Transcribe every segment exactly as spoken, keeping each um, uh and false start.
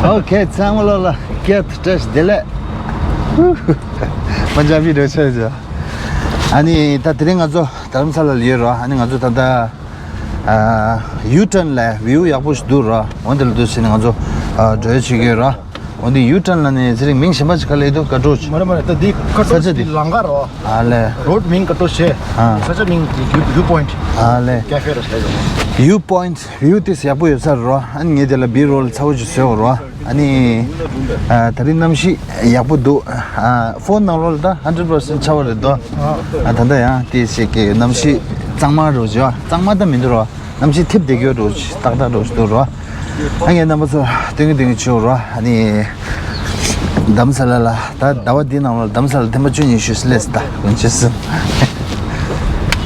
ཨོ་ཁེ། ཚང་མ་ལོ་ལ་སྐད་བཀྲ་ཤིས་བདེ་ལེགས། མ་འཇམ་པའི་འགྲོ་ཆ་ཡོད། ཨ་ནི་ད་དེ་རིང་ང་ཚོ་དྷ་རམ་ས་ལ་ལ་ཡོད་རོ། ཨ་ནི་ང་ཚོ་ད་ལྟ་ཡུ་ཊརན་ལ་བིའུ་ཡག་པོ་ཞིག་འདུག་རོ། འོན་ཏེ་ལ་འདུག་ཟེར་ནས་ང་ཚོ་འགྲོ་ཡ་བྱེད་ཀྱི་ཡོད་རོ། འོན་ཏེ་ཡུ་ཊརན་ལ་ནི་ཚེ་རིང་མིང་གཞན་པ་ཞིག་ག་ལ་ཡོད་དོ། ཀ་ཀྲོ་ཆི། མ་རེད་མ་རེད། ད་འདི་ཀ་ཀྲོ་ཆི་འདི་ལམ་ཁ་རོ། ཨ་ལེ། རོཌ་མིང་ཀ་ཀྲོ་ཆི། ཨ། ས་ཆ་མིང་བིའུ་བིའུ་པོ་ཡིན་ཊི། ཨ་ལེ། ཀེ་ཧྥེ་རོ་ཞེས་ཡོད། བིའུ་པོ་ཡིན་ཊི། བིའུ་དེ་ཡག་པོ་ཡོད་ས་རོ། ཨ་ནི་ངས་དེ་ལ་བི་རོལ་ཚ་བོ་ཞིག་བཟོས་རོ། ཨ་ནི་ཨ་ད་རིང་གནམ་གཤིས་ཡག་པོ་འདུག་ཨ་ཕོན་ནང་ལོགས་ལ་ད་ཧན་ཌེཌ་པར་སེན་ཊི་ཆར་པ་རེད་དོ། ཨ་ད་ལྟ་ཡང་དེ་ཞིག་གི་གནམ་གཤིས་གཙང་མ་རོ་བྱོས། གཙང་མ་ད་མི་འདུག་རོ། གནམ་གཤིས་ཐིབས་བསྡད་ཀྱི་ཡོད་རོ། ཏག་ཏག་རོ་ཞིག་འདུག་རོ། ཨ་ངས་རྣམ་པ་ཚོ་སྟོན་གི་སྟོན་གི་བྱོས་རོ། ཨ་ནི་དྷ་རམ་ས་ལ་ལ་ད་ཟླ་བ་འདིའི་ནང་ལ་དྷ་རམ་ས་ལ་ཐེངས་མ་བཅུ་གཉིས་ཤུ་སླེབས་ད་དགོངས་བྱས་སོང་།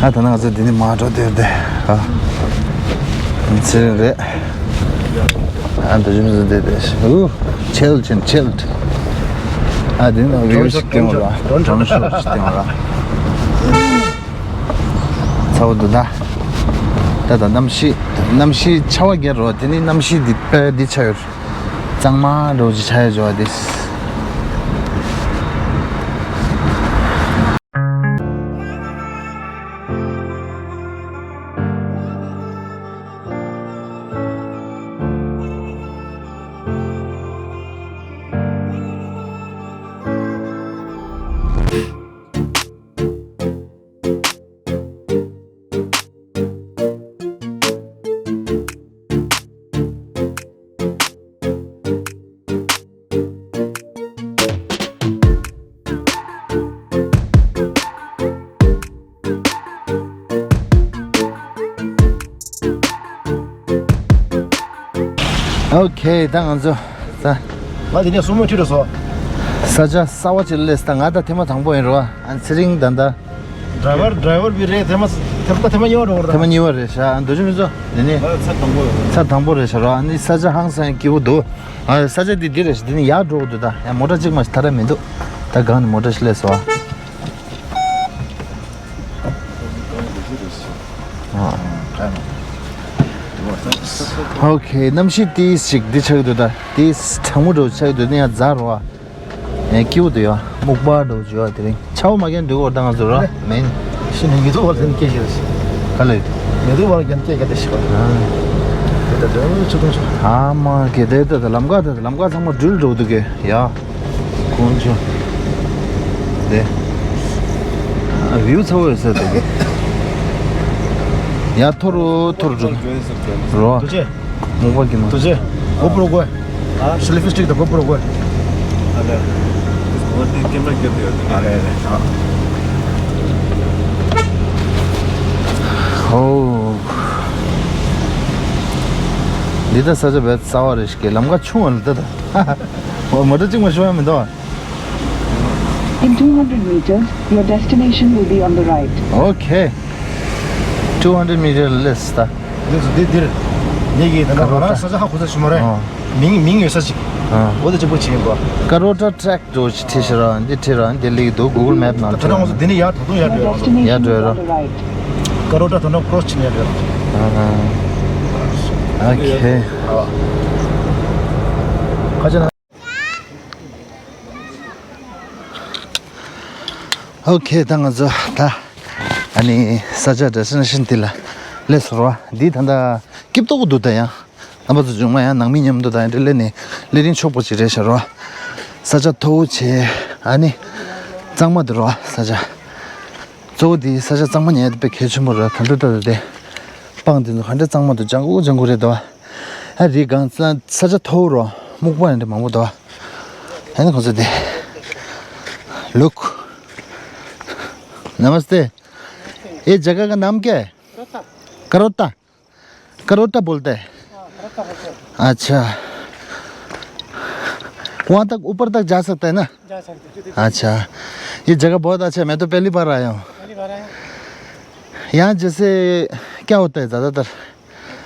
ཨ་ད་ནང་ང་ཚོ་འདི་ནས་མར་འགྲོ་དེར་དེ། ཨ་ཚེ་རིང་རེད། ཨ་འདུག་ཅིག་མི་ཚོ་བསྡད་དེ། ཨུ་ཆེལ་ཆེན་ཆེལ། ཨ་འདི་ནང་བིའུ་ཞིག་སྟོན་ར། ཌོན་ཤོ་ཞིག་སྟོན་ར། ཚ་བོ་འདུག་ད། ད་ད་གནམ་གཤིས་གནམ་གཤིས་ཆར་པ་རྒྱག་རོ། དེ་ནི་གནམ་གཤིས་འདི་དཔེ་འདི་ཆགས་ཡོད། གཙང་མ་རོ་ཅིག་ཆགས་ཡོད་འཇོ་བ་དེ། ཨོ་ཁེ། ད་ང་ཚོ་ད། ང་དེ་ནས་སུ་མོ་ཁྲིད་ར་སོ། ས་ཆ་གསར་པ་ཅིག་སླེབས་ད། ང་ད་ཐེངས་མ་དང་པོ་ཡིན་རོ། ཨ་ཚེ་རིང་ད་ད། ཌ་རའི་ཝར་ཌ་རའི་ཝར་བི་རེད། ཐེངས་མ་ཐེངས་མ་ཐེངས་མ་གཉིས་པ་རེད་ད། ཐེངས་མ་གཉིས་པ་རེད་ཤག་ཨ་འདུག་ཅིག་མི་ཚོ་འདི་ནི་ཚར་དང་པོ་རེད། ཚར་དང་པོ་རེད་ཤག་རོ། ཨ་ནི་ས་ཆ་ཧང་སང་སྐྱིད་པོ་འདུག་ཨ་ས་ཆ་འདི་འདི་རེད་ཤག་འདི་ནི་ཡར་འགྲོ་གི་འདུག་ད་ཡང་མོ་ཊ་གཅིག་མ་ཞིག་ཐར་མི་འདུག་ད་སྒང་ནས་མོ་ཊ་ཞིག་སླེབས་སོང་ཨ། ཨོ་ཁེ། གནམ་གཤིས་ཏིས་ཞིག་འདི་ཆགས་འདུག་ད་ཏིས་གྲང་མོ་འདྲ་ཆགས་འདུག་ནི་ཡང་ཛ་རོ་ཨ། ངས་སྐྱིད་པོ་འདུག་ཡ། སྨུག་པ་འདྲ་བོ་བྱོས་པ་དེ་རིང་ཆར་པ་མ་རྒྱག་འདུག་གོ་ད་ང་ཚོ་ར་མེན། ཤི་ནས་ཉི་གདུགས་བར་དེ་ནས་སྐད་ཤེས་རེད། ག་ལེ། ཉི་གདུགས་བར་རྒྱག་སྐད་རྒྱག་དེ་ཤི་བ། ཨ། དེ་ད་དེ་ཆུ་དུང་ཆུ། ཨ་མ་གེ་དེ་ད་ད་ལམ་ཀ་ད་ད་ལམ་ཀ་ཚང་མ་སྦྲུལ་འགྲོ་འདུག་གེ་ཡ། ཀུན་ཆུ། དེ། ཨ་བིའུ་ཚ་བོ་ཡོད་ས་དེ་གེ། ཡ་ཐོར་རོ་ཐོར་འགྲོ། རོ། དུ་ཆེ། མོ་པ་གི་མ། དུ་ཆེ། གོ་པྲོ་གོ། ཨ། སེལ་ཕི་སི་ཊིག་དང་གོ་པྲོ་གོ། ཨ་ལེ། ཨོ་ལེ་ལེ། ཨ། ཧོ། འདི་ད་ས་ཆ་བས་རྩ་བ་རེ་ཞིག་གི་ལམ་ཁ་ཆུང་བ་ལ་ད་ད། ཨོ་མོ་ཊ་གཅིག་མ་ཤོར་ཡ་མི་འདུག In two hundred meters, your destination will be on the right. Okay. Two hundred meter less ད། འདི་འདི་འདིར། ངེད་ཀྱིས་ད་ལྟ་ང་རང་ས་ཆ་ཧ་གོ་ས་ཞིག་མ་རེད། ཨོ། མིང་མིང་ཡོད་ས་ཞིག་ཨ། འོ་དེ་གཅིག་པོ་བྱེད་ཡིན་པ། ཀ་རོ་ཊ་ཊེ་རེག་འགྲོ་ཅིག་བྲིས་ཤག་ར་འདི་བྲིས་ར་འདི་ལིག་འདུག Google Map ནང་ད་ལྟ་ང་ཚོ་འདི་ནས་ཡར་ད་དུང་ཡར་འགྲོ་ཡ་རེད། ཡར་འགྲོ་ཡ་ར། ཀ་རོ་ཊ་ད་ལྟ་ཀྲོ་སི་བྱེད་ནས་ཡར་འགྲོ་ཡ་རེད། ཨ་ཨ། ཨོ་ཁེ། ཨ། ཁ་ཆེ་ན། ཨོ་ཁེ། ད་ང་ཚོ་ད་ཨ་ནི་ས་ཆ་ཌེ་སི་ཊི་ནེ་ཤན་དེ་ལ་སླེབས་སོང་ར། འདི་ད་ལྟ་སྐྱིད་པོ་འདུག་ད་ཡང་རྣམ་པ་ཚོ་བྱུང་མ་ཡང་ནང་མི་མཉམ་དུ་ད་ཡང་འདྲ་སླེབས་ནས་སླེབས་རིན་ཆོག་པོ་ཅིག་རེད་ཤག་ར། ས་ཆ་མཐོ་བོ་བྱས་ཨ་ནི་གཙང་མ་འདུག་ར་ས་ཆ། གཙོ་བོ་དེ་ས་ཆ་གཙང་མ་ཉར་དེ་དཔེ་གལ་ཆེན་པོ་རེད། ད་ལྟ་ད་ལྟ་དེ་སྤང་དེ་ཚོ་ག་འདྲ་གཙང་མ་འདུག་ལྗང་གུ་ལྗང་གུ་རེད་དོ། ཨ་རི་སྒང་ས་ས་ཆ་མཐོ་བོ་རོ་སྨུག་པ་ཡང་འདྲ་མང་པོ་འདུག་ཨ་ནི་ཁོང་ཚོ་དེ། Look. नमस्ते। ये जगह का नाम क्या है? करोता। करोता। करोता बोलते हैं। हाँ, करोता बोलते हैं। अच्छा। वहाँ तक, ऊपर तक जा सकते हैं ना? जा सकते हैं। अच्छा। ये जगह बहुत अच्छा है, मैं तो पहली बार आया हूँ। पहली बार आया? यहाँ जैसे क्या होता है ज़्यादातर?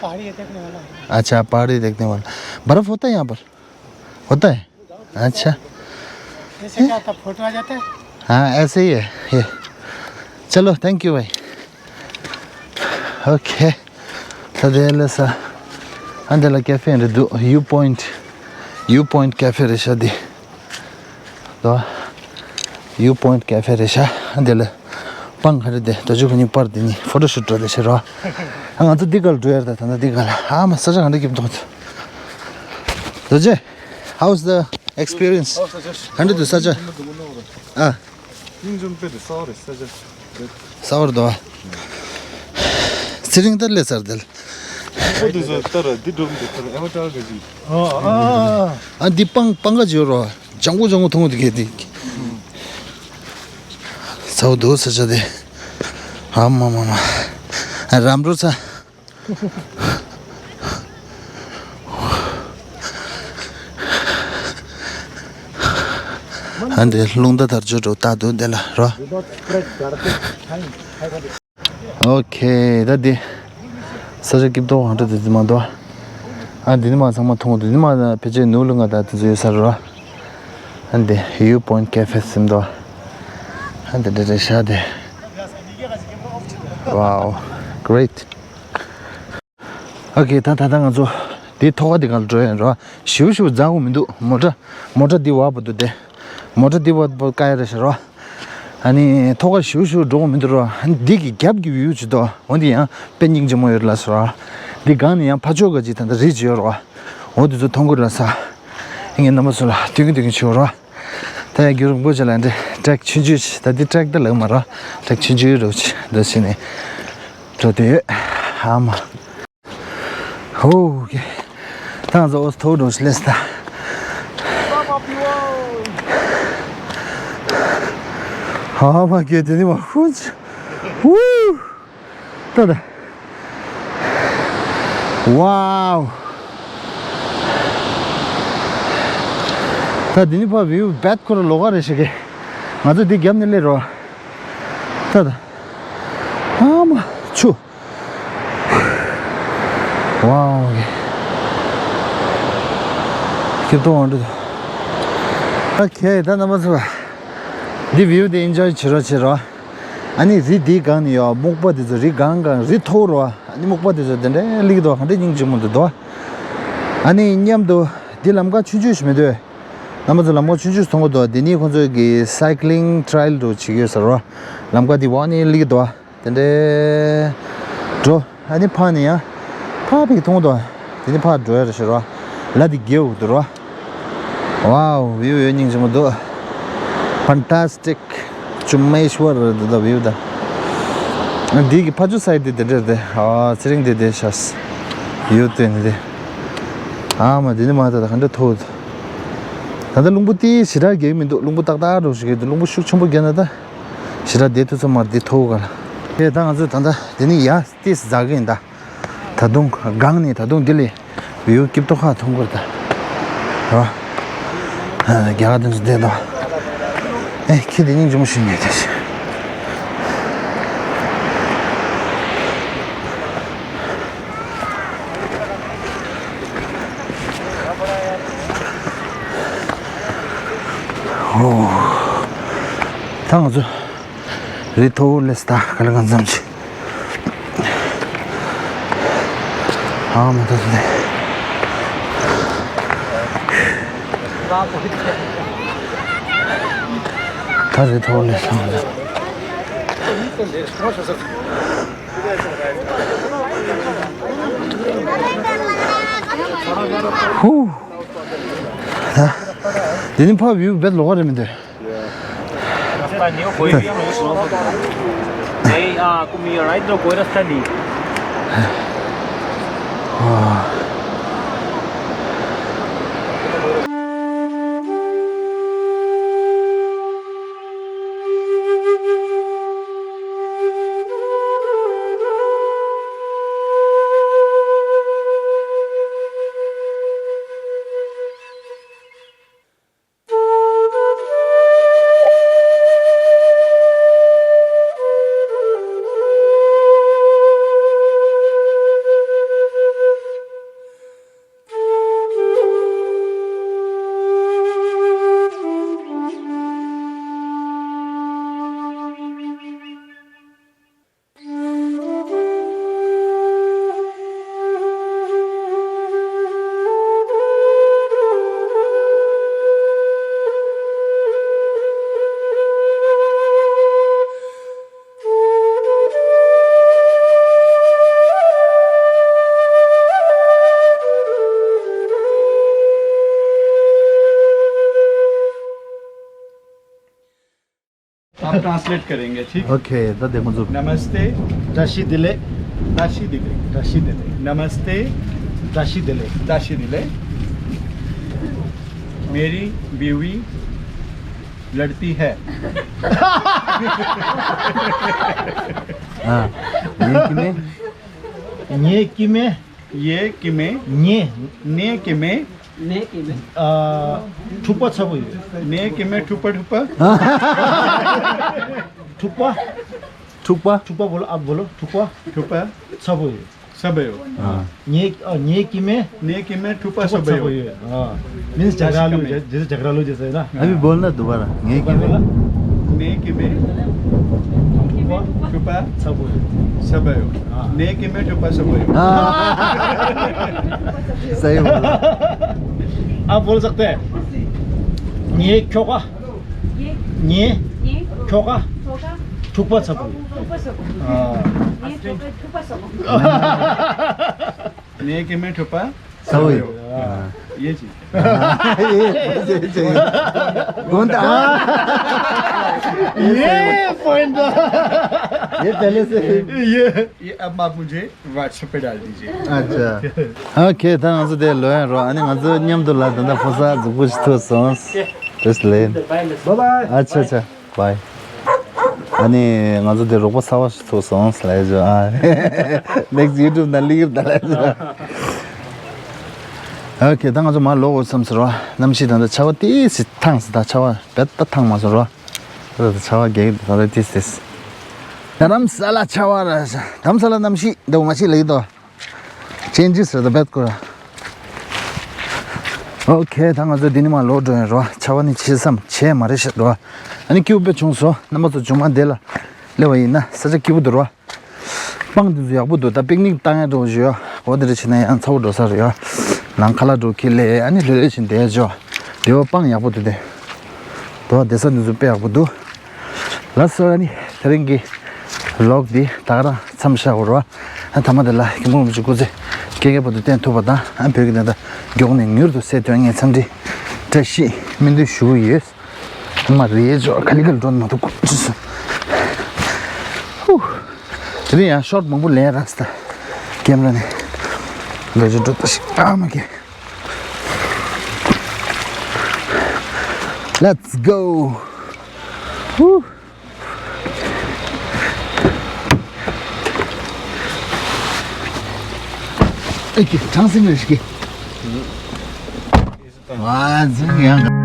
पहाड़ी देखने वाला है। अच्छा, पहाड़ी देखने वाला। बर्फ़ होता है यहाँ पर? होता है? अच्छा। जैसे क्या था, फोटो आ जाता है? हाँ, ऐसे ही है ये। चलो, thank you भाई। Okay. ད་དེ་ལས་ས། ཨ་འདི་ལ་ཀེ་ཧྥེ་འདྲ་འདུག View Point. View Point Cafe རེད་ཤག་འདི། དོ། View Point Cafe རེད་ཤག་འདི་ལ། སྤང་ག་རེ་དེ་ད་ཅུ་ག་ཉིན་པར་འདི་ནི་ཕོ་ཊོ་ཤུ་ཊི་འགྲོ་རེད་ཤག་རོ། ཨ་ང་ཚོ་འདི་ག་ལ་འགྲོ་ཡར་ད་ད་ད་འདི་ག་ལ། ཨ་མ་ས་ཆ་ག་འདྲ་སྐྱིད་པོ་འདུག་ད་ཅེ། How's the experience? ག་འདྲ་འདུག་ས་ཆ། ཨ། སྙིང་རྗེ་དཔེ་དེ་གསར་པ་རེད་ས་ཆ། གསར་པ་རེད་དོ། ཚེ་རིང་ལྟར་ལས་ཚར་དེ་ལ། ཁོ་དེ་ཚོ་ལྟར་འདི་འགྲོ་མི་འདུག་ཁོ་ཨ་མ་ཀྲག་ག་ཅིག་ཨ་འདི་སྤང་སྤང་ཀ་ཅིག་ཡོད་རོ། ལྗང་གུ་ལྗང་གུ་མཐོང་གི་འདུག་གས་འདི། ཚ་བོ་འདུག་ས་ཆ་དེ། ཨ་མ་མ་མ། རམ་འགྲོ་ཚ། ཨ་འདི་རླུང་རྟ་དར་ལྕོག་འགྲོ་རྟགས་འདུག་འདི་ལ་རོ། ཨོ་ཁེ་ད་འདི། ས་ཆ་སྐྱིད་པོ་གང་འདྲ་འདུག་འདི་མ་འདུག་ཨ་འདི་ནི་མ་ཚང་མ་མཐོང་འདི་ནི་མ་ཕལ་ཆེར་ནུབ་ལུང་ང་ད་དེ་ཚོ་ཡོད་ས་རེད་རོ། ཨ་འདི་View Point Cafe ཟེར་འདུག་ཨ་འདི་འདྲ་འདྲ་ཤག་འདི། Wow, great. ཨོ་ཁེ་ད་ད་ད་ང་ཚོ་འདི་ཐོག་ཁ་འདི་ག་ལ་འགྲོ་ཡ་རོ། ཞིའུ་ཞིའུ་འཛག་གི་མི་འདུག་མོ་ཊ་མོ་ཊ་འདི་བ་བུ་འདུག་སྟེ། མོ་ཊ་འདི་བ་བུ་ཀ་ཡ་རེད་ཤག་རོ། ཨ་ནི་ཐོག་ཁ་ཞིའུ་ཞིའུ་འགྲོ་གི་མི་འདུག་རོ། ཨ་ནི་འདི་གི་རྒྱབ་ཀྱི་བིའུ་ཅིག་འདུག་འོ་འདི་ཡང་དཔེ་སྙིང་རྗེ་མོ་ཡོད་ལ་སོ་རོ། འདི་སྒང་ནས་ཡང་ཕར་ཕྱོགས་ག་ཅིག་ད་ལྟ་རི་ཅིག་ཡོད་རོ། འོ་འདི་ཚོ་མཐོང་གི་རེད་ལ་ས། ངས་རྣམ་པ་ཚོ་ལ་སྟོན་གི་སྟོན་གི་བྱེད་རོ། ད་ཡང་རྒྱུན་རིང་པོ་ཅིག་ལ་འདི་ཊེག་ཆུང་ཆུང་ཅིག་ད་འདི་ཊེག་ད་ལབ་མ་རོ། ཊེག་ཆུང་ཆུང་རོ་ཅིག་འདི་བྱས་ནས་འགྲོ་འདོད་ཡོད། ཨ་མ། ཧོ་ཀེ། ད་ང་ཚོ་འོ་ཐོག་འགྲོ་ཤི་ལེས་ད། ཧ་མ་ཀེ་དེ་ནི་མ་ཧུ་ཅི། ཧུ། ད་ད། ཝའོ། ད་འདི་ནི་ཕ་བིའུ་བེད་ཁོ་ར་ལོག་ག་རེ་ཞིག་གི། ང་ཚོ་འདི་རྒྱབ་ནས་སླེབས་རོ། ད་ད། ཨ་མ་ཆུ། ཝའོ། སྐྱིད་པོ་འདུག་ཨ་ཁེ་ད་རྣམ་པ་ཚོ། འདི་བིའུ་དེ་ཨིན་ཇོའི་བྱེད་རོགས་བྱེད་རོགས། ཨ་ནི་རི་འདིའི་སྒང་ནས་ཡོད་སྨུག་པ་དེ་ཚོ་རི་སྒང་སྒང་རི་མཐོ་རུ་ཨ་ནི་སྨུག་པ་དེ་ཚོ་དེ་འདྲའི་སླེབས་འདུག་ག་འདྲའི་སྙིང་རྗེ་མོ་འདུག་དོ། ཨ་ནི་མཉམ་དུ་འདི་ལམ་ཁ་ཆུང་ཆུང་ཞིག་མི་འདུག་རྣམ་པ་ཚོ་ལམ་ཁ་ཆུང་ཆུང་མཐོང་གི་འདུག་འདི་ནི་ཁོང་ཚོ་གི་སའི་ཀི་ལིང་ཊེ་རེལ་འདྲ་བོ་བྱེད་ཀྱི་ཡོད་ས་རེད། ལམ་ཁ་འདི་འོག་ནས་སླེབས་འདུག་དེ་འདྲའི་འགྲོ། ཨ་ནི་ཕར་ནས་ཡང་ཕར་ཕེབས་མཐོང་དོ། དེ་ནི་ཕར་འགྲོ་ཡ་རེད་ཤག་རོ། ལ་དེ་རྒྱལ་འུ་འདུག་རོ། ཝའོ། བིའུ་ཡོད་སྙིང་རྗེ་མོ་འདུག་ཕན་ཊ་སི་ཊིག་ཅུ་མེ་ཤྭར་འདི་ད་བིའུ་ད། འདི་གི་ཕ་ཆུ་སའི་ཌི་དེ་འདྲ་རེད་དེ། ཨ་ཚེ་རིང་དེ་དེ་ཤག་ཡོད་དེ་ནི་དེ། ཨ་མ་དེ་ནི་མ་ད་ད་ག་འདྲ་མཐོ་འདུག་ད་ལྟ་རླུང་བུ་དེ་ཞེ་དྲག་རྒྱག་གི་མི་འདུག་རླུང་བུ་ཏག་ཏག་འདྲ་བོ་ཞིག་རྒྱག་འདུག་རླུང་བུ་ཤུགས་ཆེན་པོ་རྒྱག་ན་ད། ཞེ་དྲག་བསྡད་ཐུབ་ས་མ་རེད། དེ་མཐོ་ག་ལ། ཧེ་ད་ང་ཚོས་ད་ལྟ་དེ་ནི་ཡ་ཏིས་འཛག་གི་ཡིན་ད། ད་དུང་སྒང་ནས་ད་དུང་འདི་ལས་བིའུ་སྐྱིད་པོ་ཁག་མཐོང་གི་རེད་ད། རོ། རྒྱ་གར་དེ་ཚོ་བསྡད་དོ། ཨེ་ཁྱི་དེ་སྙིང་རྗེ་མོ་ཞིག་ཉལ་བསྡད་ཤག་ཨོ། ད་ང་ཚོ་རི་མཐོ་བོ་སླེབས་ད་ག་ལེ་གང་འཚམ་ཅིག་ཨ་མ་ད་ད་ད་རི་མཐོ་བོ་སླེབས་ད་ང་ཚོ། ཧུ། དེ་ནི་ཕ་བིའུ་བེད་ལོག་རེད་མི་འདུག Rasta nahi ho, koi bhi hum nahi suna. Nahi, ah, kum ye right, no, koi rasta nahi. Translate करेंगे, ठीक? ओके, ད་དེ་ཁོང་ཚོ། नमस्ते। བཀྲ་ཤིས་བདེ་ལེགས། བཀྲ་ཤིས་བདེ་ལེགས། བཀྲ་ཤིས་བདེ་ལེགས། नमस्ते। བཀྲ་ཤིས་བདེ་ལེགས། བཀྲ་ཤིས་བདེ་ལེགས། मेरी बीवी लड़ती है। हाँ, ये कि मैं ངའི་སྐྱེ་དམན། ये कि मैं ངའི་ने कि मैं ནས་ཀྱི་མེད། ཨ། འཁྲུག་པ་ཚ་པོ་ཡོད། ने कि मैं ठुप्पा ठुप्पा। འཁྲུག་པ། འཁྲུག་པ། འཁྲུག་པ་बोलो, आप बोलो, འཁྲུག་པ། ठुप्पा। ཚ་པོ་ཡོད། सबै हो। ངའི་ཨ། ངའི་སྐྱེ་དམན། ने कि मैं ठुप्पा འཁྲུག་པ་सबै ཚ་པོ हो। ཡོད། ཨ། मीन्स झगड़ालू जै- जैसे झगड़ालू जैसे है ना। अभी बोलना दोबारा। ངའི་སྐྱེ་དམན། ने कि मैं ठुप्पा ཚ་པོ་ཡོད། सबै हो। ने कि मैं ठुप्पा सबै हो। हाँ। सही बोला। आप बोल सकते हैं। ངའི་ཁྱོ་ག་ངའི་ཁྱོ་ག་འཁྲུག་པ་ཚ་པོ་ཡོད། ཨ། ने कि मैं ठुप्पा सबै हो। ये चीज। ये, ये, ये, ये पॉइंट था। ये पहले से ये, ये अब आप मुझे WhatsApp पे डाल दीजिए। अच्छा। ཨོ་ཁེ། ད་ང་ཚོ་དེ་ལོས་རོ། ཨ་ནི་ང་ཚོ་མཉམ་དུ་ལ་ད་ལྟ་ཕོ་གསར་གཟུགས་པོ་ཞིག་ཐུག་སོང་། Just late. Bye bye. अच्छा, अच्छा। बाय। ཨ་ནི་ང་ཚོ་དེ་རོགས་པ་གསར་པ་ཞིག་ཐུག་སོང་ལབ་ཡ་ཅོ། ཨ། Next YouTube ནང་སླེབས་ཀྱི་རེད་ད་ལབ་ཡ་ཅོ། ཨོ་ཁེ། ད་ང་ཚོ་མར་ལོག་དགོས་བསམ་ཟེར་བ། གནམ་གཤིས་ད་ལྟ་ཆར་པ་ཏོག་ཙམ་ཐང་ཟེར། ད་ཆར་པ་རྦད་དེ་ཐང་མ་སོང་ར། ད་ལྟ་ཆར་པ་རྒྱག་གི་འདུག་ད་ལྟ་ཏོག་ཙམ། རྡ་རམ་ས་ལ་ཆར་པ་ར། རྡ་རམ་ས་ལ་གནམ་གཤིས་འདྲ་བོ་མ་ཞིག་ལབ་ཀྱི་འདུག Changes རེད་ད་རྦད་ཀོ། ཨོ་ཁེ། ད་ང་ཚོ་འདི་ནས་མར་ལོག་འགྲོ་ཡིན་རོ། ཆར་པ་ནི་ཆེ་ཙམ་བྱས་མ་རེད་ཤག་འགྲོ། ཨ་ནི་སྐྱིད་པོ་དཔེ་བྱུང་སོང་། རྣམ་པ་ཚོ་མཇུག་མ་འདི་ལ་སླེབས་པ་ཡིན་ན་ས་ཆ་སྐྱིད་པོ་འདུག་རོ། སྤང་འདི་ཚོ་ཡག་པོ་འདུག་ད་པིག་ནིག་བཏང་ཡ་འགྲོ་བཞིན་ཡོད། འོ་དེ་འདྲ་བྱས་ན་ཡང་ཚ་པོ་འགྲོ་ས་རེད་ཡ། ནང་ཁ་ལག་འགྲོ་ཁྱེར་ལས། ཨ་ནི་ལྷོད་ལྷོད་བྱས་བསྡད་ཡ་ཅོ། འདི་བ་སྤང་ཡག་པོ་འདུག་དེ། འགྲོ་བསྡད་ས་འདི་ཚོ་དཔེ་ཡག་པོ་འདུག་ལགས་སོ། ཨ་ནི་དེ་རིང་གི་ལོག་འདི་ད་ག་རང་མཚམས་བཞག་དགོས་རེད་བ། ཨ། མཐའ་མ་དེ་ལ་སྐྱབས་མགོན་རིན་པོ་ཆེ་སྐུ་ཚེ་བསྐལ་བརྒྱའི་བར་དུ་བརྟན་ཐུབ་པ་དང་། ཨ། བོད་ཀྱི་བདེན་མཐའ་མགྱོགས་ནས་མྱུར་དུ་གསལ་ཐུབ་ངས་འཚམས་འདྲི་བཀྲ་ཤིས་སྨོན་འདུན་ཞུ་གི་ཡོད། མ་རེད་ཅོ། ག་ལེ་ག་ལེ་འགྲོ་མ་ཐུབ་གོ། ཅི་སོ། ཧུ། དེ་རིང་ཡང་ཤོཊ་མང་པོ་ལེན་རག་སྟེ། ཀེམ་ར་ནས་ལོ་ཅི་འགྲོ་ད་ཤི། ཨ་མ་ཀེ། Let's go. ཧུ། ཨེ་ཀེ། གྲང་སེ་མེར་ཤི་ཀེ། ཝ་ཛི་ཡང་།